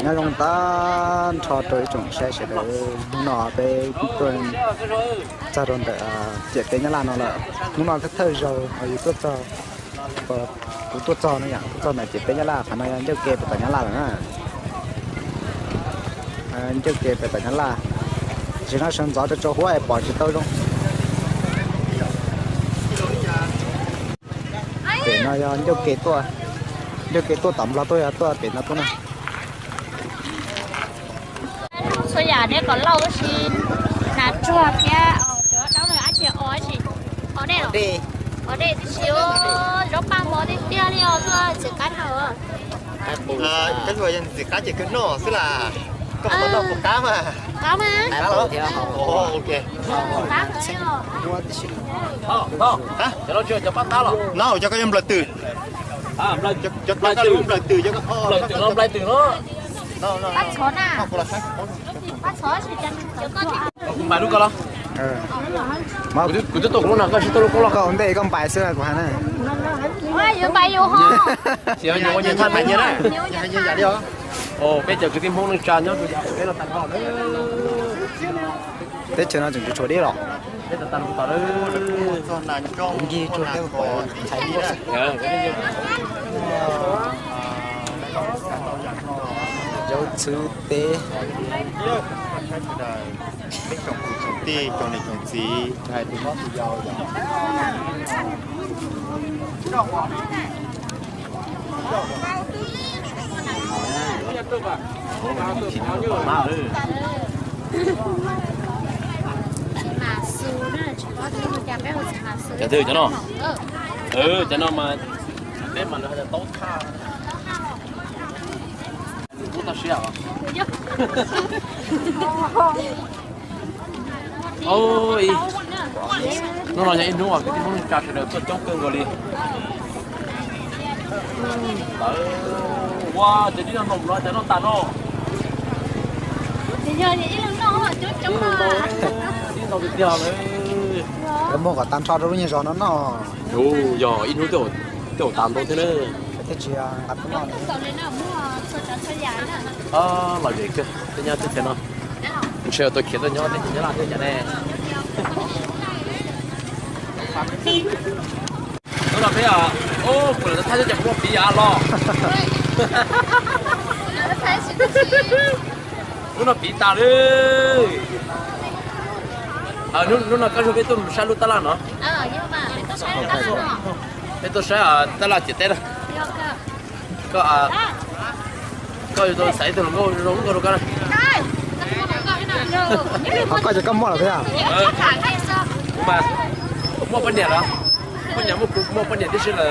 Nyob zoo tag nrho rau ib tsoom saib sawv daws, hnub no peb tuaj txog rau ntawm ciam teb Nyab Laj no lawm. Hnub no thawj thawj zaug yus tuaj txog, kuv tuaj txog no yom, tuaj txog ntawm ciam teb Nyab Laj, qhov no yog ncauj ke pem tom Nyab Laj lawm na. Ncauj ke pem tom Nyab Laj, tsis no sawv ntxov rau tsaus huab es pom tsis tau zoo. Pem no yog ncauj ke tuaj, ncauj ke tuaj tom Nplog tuaj yog tuaj pem no tuaj na. Txhua yam dej kom lauj tab sis hnav tsuag thiab cov dab tsi o, o dej los, o dej tib si, zaub paj mov tiag tiag li os, tuaj ntxim qab dhau. Koj ntxim qab ces kawg noj xwb las. Koj puas tau noj puas qab mas? Qab mas. Qab los? No cov koj yuav nplawm twm, cov koj yuav nplawm twm, cov koj nplawm twm no. Kuv npais lub koj los. Kuv twb tuaj kuv lub no, koj sib tuaj lub koj los. Koj ua ntej koj npais xwb kuv hais na. Yuav npais yus ho. Peb cov kwv tij Hmoob neej tsa nyob rau yav peb no tag nrho. Teb chaws no tseem tshuav dej los. Peb tag nrho tom nkig tsuag thiab pom thaiv nkuaj xwb. Zaub txhwb teb. Peb tsoom kwv tsoom tij, tsoom niam tsoom txiv, hais tus hlob tus yau yom. Cov twg cov no? Cov no mas peb mas lawv hais tias taub thaj. Hnub no yog ib hnub uas kwv tij Hmoob neej tsa sawv daws tuaj coob kawg nkaus li. Ua cov tib no noj no, cov noj tas no. Lawv muag kom tag nrho rau lub nyuag zos no noj. Yog ib hnub twb haum tas ntau thiab na. Thiab tsis nqa tuaj noj. Lom zem kawg tej nyob teb chaws no. Ntshe tau khiav tuaj nyob teb chaws Nyab Laj thiab cas ne. Hnub no peb, kuv lam thaj xwb ces kuv muaj piv av los. Hnub no piv tas li. Hnub no koj nrog peb tuaj saib lub tab laj no. Peb tuaj saib tab laj ciam teb na. Koj, koj yuav tau xaiv ib tug hluas nkauj zoo nkauj rau koj na. Ho koj ces koj muaj lawm thiab? Kuv mas muaj poj niam lawm. Poj niam muaj, kuv muaj poj niam tib si lawm.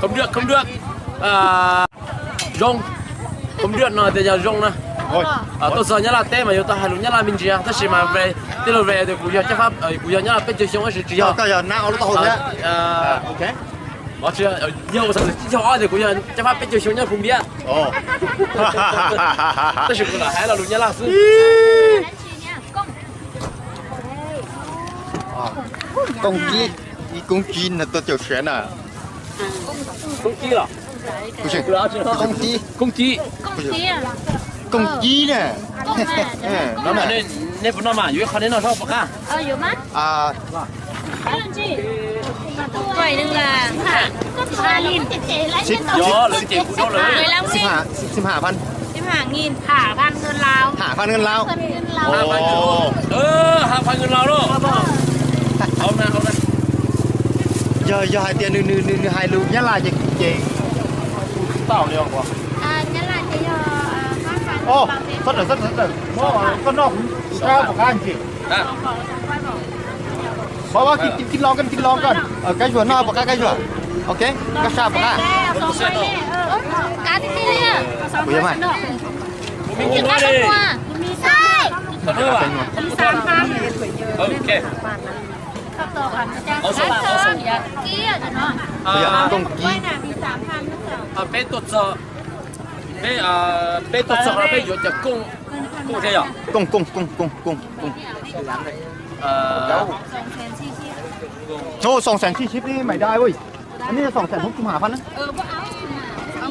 Không được, không được. Zoo. Không được no tias yog zoo na. Tuaj txog Nyab Laj teb mas yuav tau hais lus Nyab Laj me ntsis, tab sis mas tij laug Ve tias kuv yog caj fab, kuv yog Nyab Laj peb caug xyoo tab sis tsis yog. Yog ua txog ib caug ob tias kuv yog caj fab peb caug xyoo nyob Phú Mỹ. Tab sis kuv lam hais lo lus Nyab Laj xwb. Công ty, công ty là tôi tiểu学nè. Công ty los? Công ty. Công ty. Công ty. Công ty nè. Nej puas noj mas yuav ib qho nej noj seb puas qab. Sim haj phan. Haj phan ngân lao. Haj phan ngân lao. Haj phan ngân lao los. Yog, yog hais tias nws, nws, nws hais lus Nyab Laj ces, ces kuv tsis tau li os. Koj noj kuv saib puas qab ntsis. Koj, koj, koj noj puas qab, koj yuav. Ok, koj saib puas qab. Kuv yuav mas. Kuv yuav koob kib. Peb tuaj txog, peb, peb tuaj txog no peb yuav cov koob, koob thiab yog? Koob, koob, koob, koob, koob, koob. Ồ, sòng sàn chi phí mày đai ui. Anh ấy sòng sàn không chịu hạ phân á.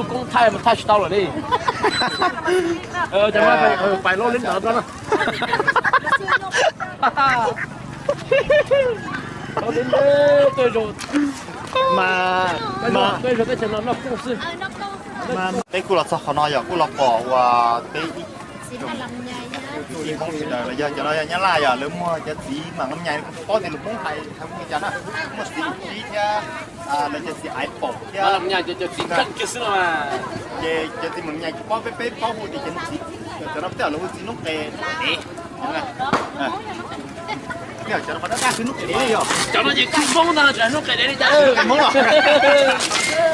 lub koob thaij mas thaij tsis tau lawm li. Cov no pais loj li ntawd no. Loj li ntawd, tej zaum, tej zaum teb chaws no noj koob xwb. Peb kuj los txog qhov no yog kuj los pom uas peb ib txiv Hmoob sawv daws los yog cov no yog Nyab Laj yog lawv muaj cov txiv mam lom nyais, kuv tsis paub tias lus Hmoob hais hais ua li cas na. Muaj txiv Hmoob thiab lawv cov txiv aiv paum thiab. Ces cov txiv mam lom nyais kuv paub, peb peb paub hu tias cov txiv, cov no tej zaum lawv hu txiv noob qes dev. Cov no qhov dab dab xwb noob qes dev yog. Cov no ces kuj Hmoob ntag, noob qes dev li cas.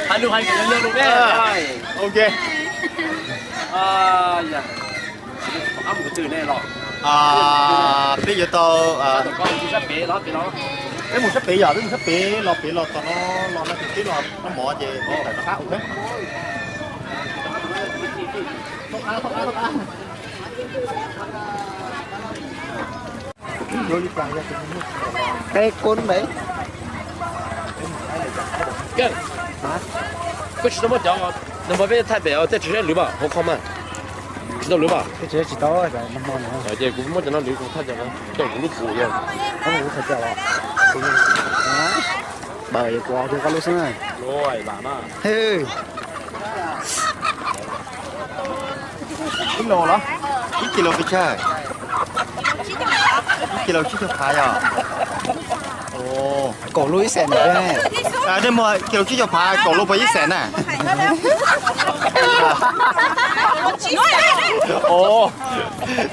Hais lus hais lus ne. Ok. Peb yuav tau, peb mus sab pem yom, peb mus sab pem los pem los txog no, los no ces peb los noj mov ces peb rov qab ua. Qe koob npaim. Koj tsis tau muab cov no npog peb thaij pem tej tsis lwv mas hauv kho mas. Tsis tau lwv mas. Ces kuv muab cov no lwv kuv thaij cov no rau kuv lub pum yog. Ib los los, ib kis los pes tsawg? Ib kis los tsib caug phav yog? Kaum lub ib xees na. Nej muag kis los tsib caug phav kaum lub puas yog ib xees na?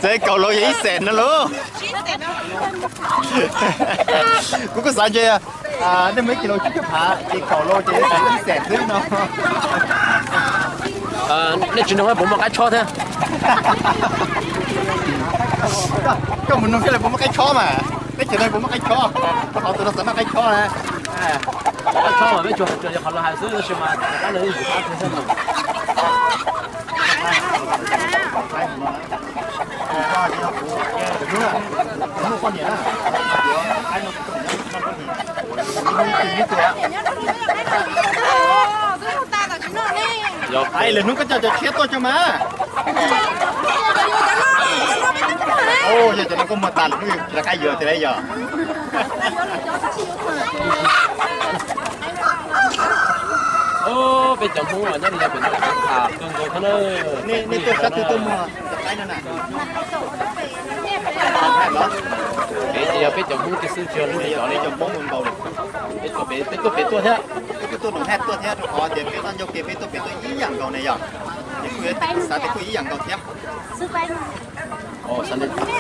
Txawm kaum lub yog ib xees no lauj. Kuv kuj xav ntse, nej muag ib kis los tsib caug phav ces kaum lub ces ib xees xwb no. Nej tsis nug puas muaj qaib tshob thiab? Koj mus nug seb lawv puas muaj qaib tshob mas. Teb chaws no puas muaj qaib tshob? Koj qhov tus no xav noj qaib tshob na. Qaib tshob mas peb tsuas hais tsuas yog qhov lawv hais xwb tab sis mas rov qab nug ib ntsis qab thiab xwb no. Lwm hnub koj coj cov tshiab tuaj tso mas. Yog cov no koj muag tas lwm hnub rov qab yuav tiag lauj yog. Peb cov Hmoob mas nyob li yog pem no tham kawg nkaus thiab na. Nej tuaj sab twg tuaj muag cov qaib no na? Pem ces yog peb cov Hmoob tiag xwb tsis yog lub cov li. Peb tuaj pem tuaj thiab. Peb tuaj pem tuaj thiab rau qhov tias peb noj ncauj ke peb tuaj pem tuaj ib yam nkaus ne yog. Ces kuj yuav xav tias kuj ib yam nkaus thiab. Xav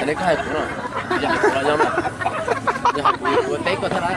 li koj hais kuv no, yog hais kuv los yog mas, yog hais kuv kuv teb koj thiab na.